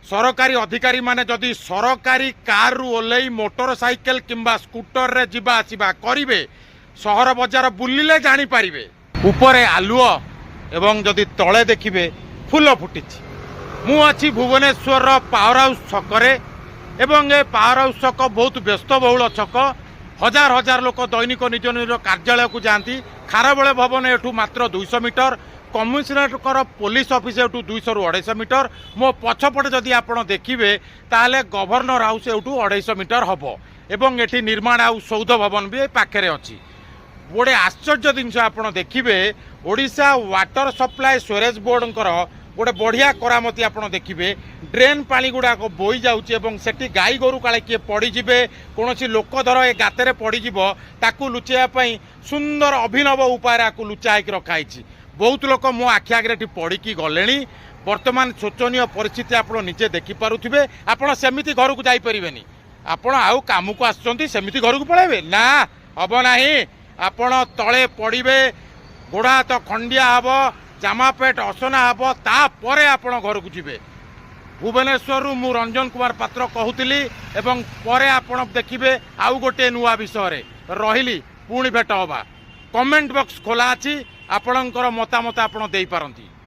ସରକାରୀ ଅଧିକାରୀମାନେ ଯଦି ସରକାରୀ କାରରୁ ଓହ୍ଲେଇ ମୋଟର ସାଇକେଲ କିମ୍ବା ସ୍କୁଟରରେ ଯିବା ଆସିବା କରିବେ, ସହର ବଜାର ବୁଲିଲେ ଜାଣିପାରିବେ। ଉପରେ ଆଲୁଅ ଏବଂ ଯଦି ତଳେ ଦେଖିବେ, ଫୁଲ ଫୁଟିଛି। ମୁଁ ଅଛି ଭୁବନେଶ୍ୱରର ପାୱାର ହାଉସ୍ ଛକରେ ଏବଂ ଏ ପାୱାର ହାଉସ୍ ଛକ ବହୁତ ବ୍ୟସ୍ତବହୁଳ ଛକ। ହଜାର ହଜାର ଲୋକ ଦୈନିକ ନିଜ ନିଜ କାର୍ଯ୍ୟାଳୟକୁ ଯାଆନ୍ତି। ଖାରବେଳ ଭବନ ଏଠୁ ମାତ୍ର 200 ମିଟର, କମିଶନରେଟଙ୍କର ପୋଲିସ ଅଫିସ ଏଠୁ 200ରୁ 250 ମିଟର। ମୋ ପଛପଟେ ଯଦି ଆପଣ ଦେଖିବେ, ତାହେଲେ ଗଭର୍ଣ୍ଣର ହାଉସ୍ ଏଠୁ 250 ମିଟର ହେବ ଏବଂ ଏଠି ନିର୍ମାଣ ଆଉ ସୌଧ ଭବନ ବି ଏ ପାଖରେ ଅଛି। ଗୋଟେ ଆଶ୍ଚର୍ଯ୍ୟ ଜିନିଷ ଆପଣ ଦେଖିବେ, ଓଡ଼ିଶା ୱାଟର ସପ୍ଲାଏ ସ୍ୱେରେଜ ବୋର୍ଡଙ୍କର ଗୋଟେ ବଢ଼ିଆ କରାମତି ଆପଣ ଦେଖିବେ। ଡ୍ରେନ୍ ପାଣି ଗୁଡ଼ାକ ବୋହି ଯାଉଛି ଏବଂ ସେଠି ଗାଈ ଗୋରୁ କାଳେ କିଏ ପଡ଼ିଯିବେ, କୌଣସି ଲୋକ ଧର ଏ ଗାତରେ ପଡ଼ିଯିବ, ତାକୁ ଲୁଚେଇବା ପାଇଁ ସୁନ୍ଦର ଅଭିନବ ଉପାୟରେ ଆକୁ ଲୁଚା ହେଇକି ରଖାହେଇଛି। ବହୁତ ଲୋକ ମୋ ଆଖି ଆଗରେ ଏଠି ପଡ଼ିକି ଗଲେଣି। ବର୍ତ୍ତମାନ ଶୋଚନୀୟ ପରିସ୍ଥିତି ଆପଣ ନିଜେ ଦେଖିପାରୁଥିବେ। ଆପଣ ସେମିତି ଘରକୁ ଯାଇପାରିବେନି। ଆପଣ ଆଉ କାମକୁ ଆସୁଛନ୍ତି, ସେମିତି ଘରକୁ ପଳାଇବେ ନା, ହବ ନାହିଁ। ଆପଣ ତଳେ ପଡ଼ିବେ, ଗୋଡ଼ ହାତ ଖଣ୍ଡିଆ ହବ, ଜାମା ପେଣ୍ଟ ଅସନା ହବ, ତାପରେ ଆପଣ ଘରକୁ ଯିବେ। ଭୁବନେଶ୍ୱରରୁ ମୁଁ ରଞ୍ଜନ କୁମାର ପାତ୍ର କହୁଥିଲି ଏବଂ ପରେ ଆପଣ ଦେଖିବେ ଆଉ ଗୋଟିଏ ନୂଆ ବିଷୟରେ। ରହିଲି, ପୁଣି ଭେଟ ହବା। କମେଣ୍ଟ ବକ୍ସ ଖୋଲା ଅଛି, ଆପଣଙ୍କର ମତାମତ ଆପଣ ଦେଇପାରନ୍ତି।